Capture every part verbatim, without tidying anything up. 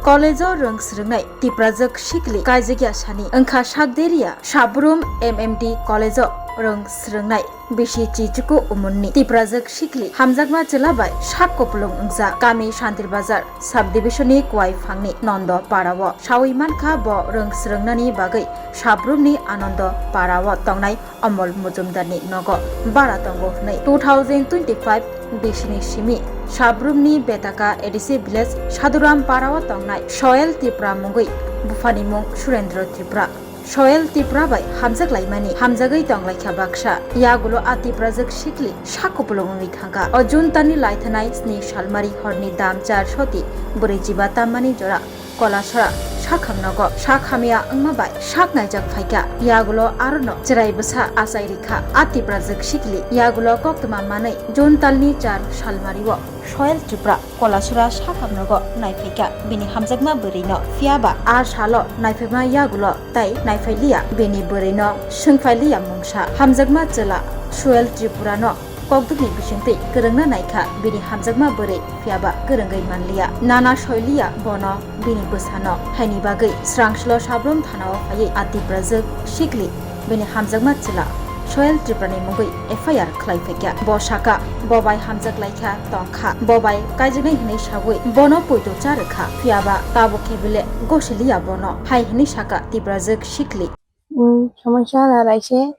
College o rwng swrwngnai Tiprajwk sikli kaijak ya sani wngkha sak deri ya. Sabrum M M D College o rwng swrwngnai bisi chichuku umunni Tiprajwk sikli hamjakma chwla bai sak kupulung wngjak. Kami Shantir Bazar sub division ni Kuai Phangni Nondo Para o sawi mankha bo rwng swrwngnani bagwi Sabrumni Anando Para o tongnai Amol Mujumdarni nogo bara tongo hwnwi two thousand twenty-five bisini simi Sabrumni Betaka A D C village Sadhuram Parao tongnai Soel Tripura mungwi buphani mung Surendra Tripura. Soel Tripura bai hamjak laimani hamjagwi tonglaikha baksa. Yagulo a Tiprajwk sikli sakupulung wngwi thangkha. O June talni laithanai sni salmari horni dam char soti bwrwi jiba tammani jora Kolasora sakham nogo sak hamya wngma bai sak naijak phaikha. Yagulo arono chwrai bwsa achai rikha. A Tiprajwk sikli yagulo koktwma manwi June talni char salmario Soel Tripura Kolasora sakham nogo naiphaikha. Bini hamjakma bwrwino phiyaba a salo naiphaima yagulo tai naiphailiya. Bini bwrwino swngphailiya mungsa. Hamjakma chwla Soel Tripurano kokdukni bisingtwi kwrwngna naikha bini hamjakma bwrwi, phiyaba kwrwngwi manliya. Nana soiliya bono bini bwsano, haini bagwi Srangslo Sabrum thanao phaiwi a Tiprajwk sikli bini hamjakma chwla Soel Tripurani mungwi F I R khlai phaikha. Bo sakha, bo bai hamjak laikha tongkha, bo bai kaijaknai hwnwi sawi bono poito cha rwkha, phiyaba tabuk khe bile gosiliya bono, hai hwnwi sakha Tiprajwk sikli. Hmm, somosya na raise,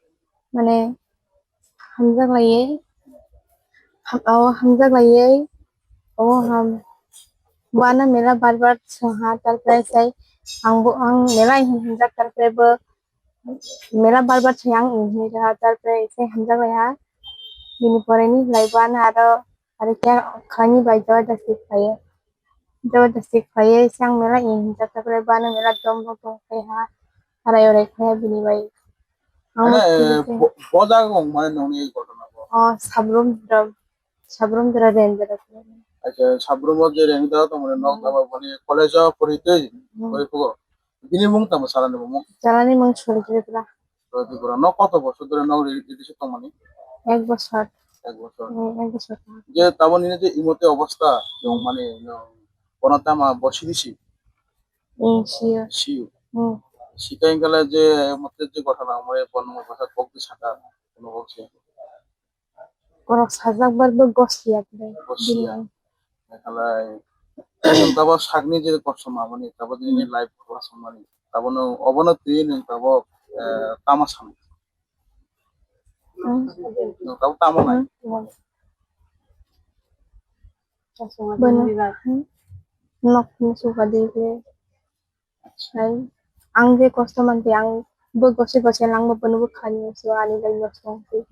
mane, hamjak laiye, ham-, o hamjak laiye, o ham, bo ano mela bar bar songha, tarpore sai ang bo, ang mela hin hamjak, tarpore bo mela bar bar sai ang hin hinwi rwha, tarpore sai hamjak laiha, bini pore ni lai bo ano aro, aro khe khlai ni bai jabardasti khlaiye. Jabardasti khlaiwi se ang mela in hinjak, tarpore bo ano mela dom bo tong phaiha, arai orai phaiha bini bai. Ang Mane, bo, bo jaga wng mane nongni ei ghotona bo? O, Sabrum Dra-, Sabrum Dra Rendra. Acha, Sabrum o je Rendra tong mane nok Hmm. tama boni college o pori twi, Hmm. pori phugo. Bini mung tamo salani bo mung? Salani mung Suri Tripura. Suri Tripura. Nok koto bosor dhore nok re-, relationship tongmani? Ek bosor. Ek bosor. Hmm, ek bosor. Je tabo nini je imute obostha, Hmm. tongmani, no, bono tama bo sidi si? Hmm, siyo. Siyo. Hmm. Sikai gale je mote je ghotona amore bono bosor kok di saka, kono kok se. Borok sajak bar bo gosiya kwrwi. Gosiya. Bini. Ekalai, tabo sakni je kosom aboni, tabo nini Hmm. life kosom mani, tabo no, obono twi nung tabo, eh, tama sam. Hmm. Nung tabo tamo nai. Hmm. Bono, hmm. Nok ni suka di ke. Hai, ang je kosto manti, ang bo gose gose langbo bono bo khani so ani bai nosto wngkhe.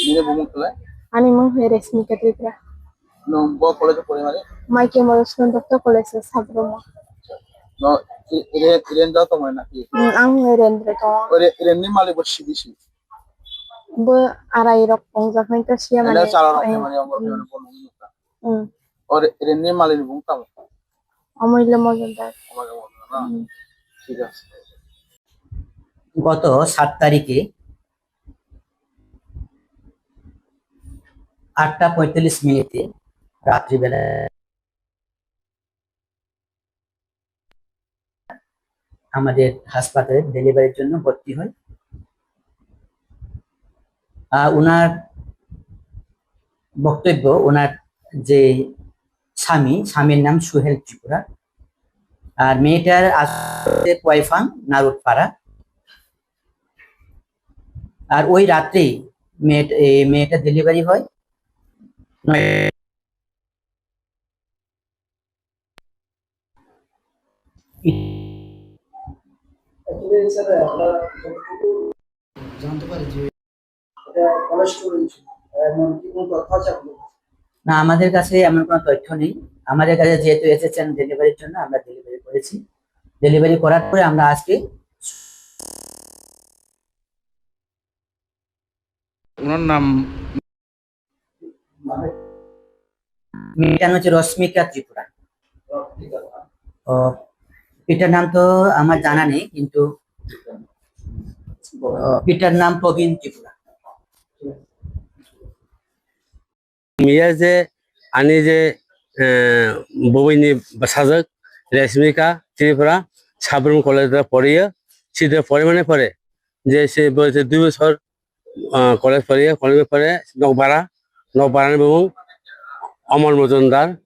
Nini bumung khlai? Ani mung hai Resmika Tripura. Nung bo college pori mani? Maike Madhusudan Dutta College o Sabrum o. No, i-, ire-, irenda tongmani naki? Hmm, ang irenda tongo. Ore, irenni malik bo sibisi? Bo arai rok tongjak hai to siya. Ene mane, chala rok eh, mane, ang hmm. Rok mane, hmm. Ore, irenni malik ni bumung tamo? Amulya Majumdar. Amulya Majumdar, na? Hmm. ঠিক আছে। গত সাত তারিখে আটটা পঁয়তাল্লিশ মিনিটে রাত্রিবেলা আমাদের হাসপাতালে ডেলিভারির জন্য ভর্তি হয়। আহ, ওনার বক্তব্য, ওনার যে স্বামী, স্বামীর নাম সুহেল ত্রিপুরা, আর মেয়েটার আসলে কোয়াইফাং নারুটপাড়া। আর ওই রাত্রেই মেয়ে, এ, মেয়েটা ডেলিভারি হয়। নয় জানতে পারি যে এটা কলেস্ট্রল হয়েছে, এমন কি কোনো তথ্য আছে আপনার কাছে? না, আমাদের কাছে এমন কোনো তথ্য নেই। আমাদের কাছে যেহেতু এসেছেন ডেলিভারির জন্য, আমরা ডেলিভারি করেছি। ডেলিভারি করার পরে আমরা আজকে ওনার নাম? মেয়েটার নাম হচ্ছে রশ্মিকা ত্রিপুরা। ও, পিতার নাম তো আমার জানা নেই, কিন্তু, ও, পিতার নাম প্রবীণ Tripura. Miya je ani je eh, buini bwsajwk Reshmika Tripura Sabrum College o poriyo. Sidra porimani pore je se bo je dui bosor, ah, college poriyo, college pore Nokbara, Nokbarani bumung Omor Mojumdar.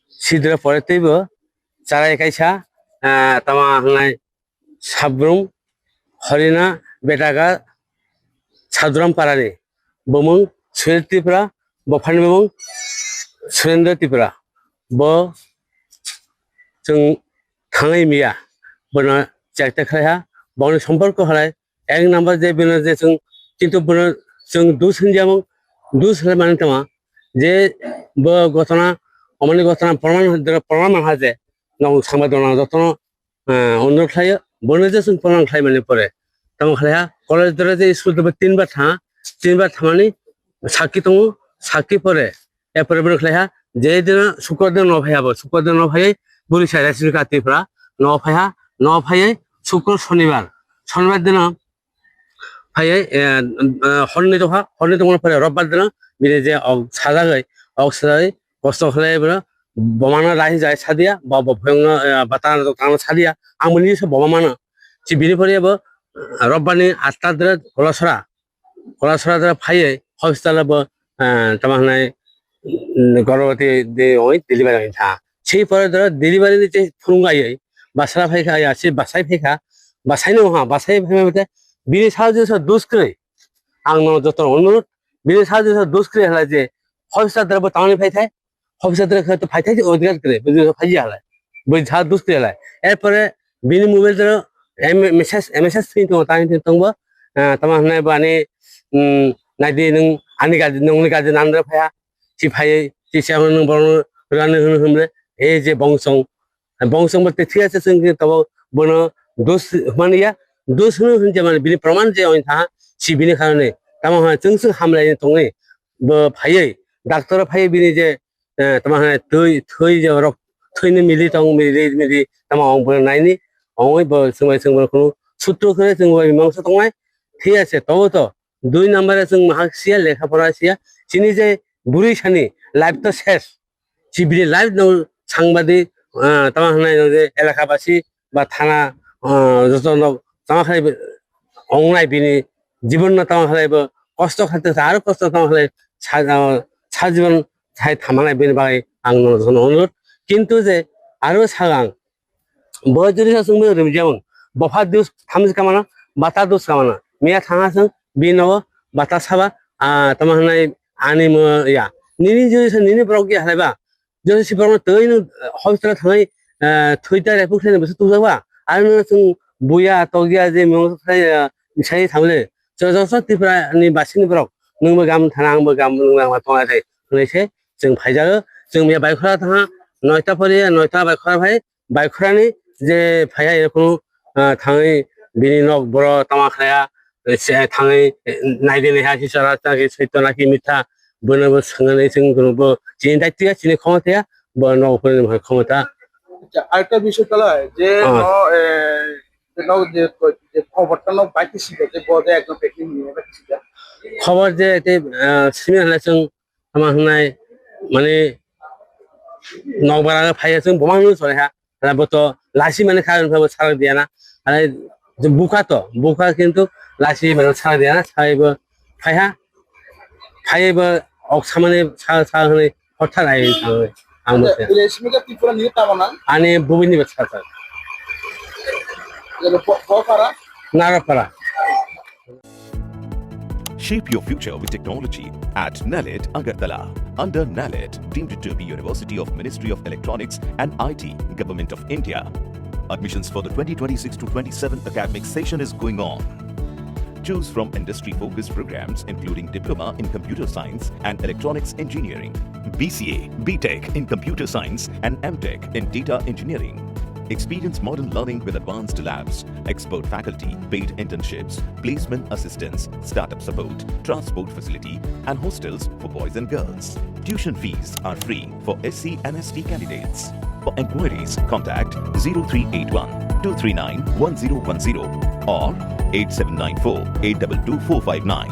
Sidra pore teibo charai kaisa, ah, tama hwnai Sabrum Horina Betaga Sadram Parani bumung Suret Tripura, bophani bumung Surendra Tripura. Bo chwng thangwi miya, bono chekta khlaiha, boni somporko halai ek number je bino je chwng, kintu bono chwng dus hinjamung, dus hinwi mani tongma je bo gotona, omoni gotona proman, proman manha je nong sangbai dona jotono ah, onurot khlaio, bono je chwng proman khlaimani pore. Tamo khlaiha, college dora je school dora tinbar tha, tinbar thamani sakki tongo, sakki pore. Erpore bono khlaiha, je dino sukro dino no phaiha bo, sukro dino no phaiwi buri sai Reshmika Tripura no phaiha, no phaiwi sukro shonibar, shonibar dino phaiwi, eh, eh, horni tongkha, horni tongmani pore robbar dino bini je ok sajagwi, ok sajagwi kosto khlai bono bomano rahi jai sadia, ba bo phoyongno, eh, ba tano tano sadia, ang bini se boma mano. Si bini pore bo, eh, robbarni atta dre Kolasora, Kolasora dre phaiwi hospital bo, eh, tama hwnai, mm, gorbhoboti de oi delivery oi tha. Sei pore dre delivery ni je phurung aiwi basra phaikha, ya se basai phaikha, basai no ha, basai phaima bete bini sao je so dus kwrwi. Ang no joto onurot, bini sao je so dus kwrwi hala je hospital dre bo tangni phai thai, hospital dre khe to phai thai je odgar kwrwi, bini phai ya hala. Bo sa dus kwrwi hala. Erpore bini mobile dre em-, message, message thwng tongo, tang thwng tongbo, ah, tama hwnai bo ani, mm, naidi nwng ani gaji, nwngni gaji nandre phaiha. Si phaiwi, si se nwng borokno rani hwnwi hwnle, ei je bongsong, bongsong bo tei thwi ase chwng khe tabok bono dos hwnmani ya, dos hwnwi hwn je mani bini proman je oin tha, si bini karone. Tamo hwnwi chwng chwng hamlaini tongwi bo phaiwi, doctor phaiwi bini je, eh, tamo hwnwi twi, thwi je rok, thwini mili tong, mili, mili, tamo ong bono naini, ongwi bo chwng bai chwng bono khunu sutro khe chwng bai mangsa tongnai, thwi ase, tobo to, Dui number e chwng mahak siya, lekha pora siya. Chini je bwrwi sani life to ses. Chibini life no sangbadi, ah, tama hwnai no je elaka basi ba thana, ah, joto no tama khlai ongnai bini jibon no tama khlai bo kosto khaite aro kosto tama khlai sa, ah, sa jibon sai thamanai bini bagwi ang no joto no onurot. Kintu je aro sagang Bo juri sa sungmung rim jemon. Bopha dus thamsi kamana, bata dus kamana. Miya thanga sung bino bata saba, ah, tama hanai ani mo ya. Nini juri sa nini borok ya halai ba. Juri si borok twi no hospital thangai, ah, thwi ta repuk thani bwswk tubujak ba. Ani no sung buya tokya je mo sai, ah, sai thamle. Joto Tripura ni basini borok. Nungbo gam thana, angbo gam nungbo gam tonga thai. Hwnwi se chwng phaijago. Chwng miya bai khora thanga, noita pori, noita bai khora phai. Baikhorani je phaiya erokom, ah, thangwi bini nok boro tama khlaiya, se thangwi, eh, naidi naiha si chara chara ki soito naki mitha, bono bo swngnani chwng bono bo chini daitya, chini khomotaya, bo nok uphuruni bo khomota. Acha, arekta bishoy tala je Ah. no, eh, je no je, je khobor tano bai khe sida je bo je ekdom packing ni bai khe sida. Khobor je te, ah, simi hwnle chwng tama hwnai mane nokbar phaiya chwng bomang nw chonai ha. Hala bo to lasi mani kha, bo salak diya na. Hala je buka to, buka kintu lasi mani salak diya na, sai bo phaiha. Phai bo ok samani sa, sa hwnwi hothar ai thangwi. Ang bo se. Reshmika Tripura ni tamo na? Ani bubini bo sa sa. Bo, bo para? Nara para. Shape your future with technology at NALET Agartala. Under NALET, deemed to be University of Ministry of Electronics and I T, Government of India. Admissions for the twenty twenty-six to twenty-seven academic session is going on. Choose from industry-focused programs including Diploma in Computer Science and Electronics Engineering, B C A, B Tech in Computer Science and M Tech in Data Engineering. Experience modern learning with advanced labs, expert faculty, paid internships, placement assistance, startup support, transport facility, and hostels for boys and girls. Tuition fees are free for S C and S T candidates. For inquiries, contact zero three eight one two three nine one zero one zero or eight seven nine four eight double two four five nine.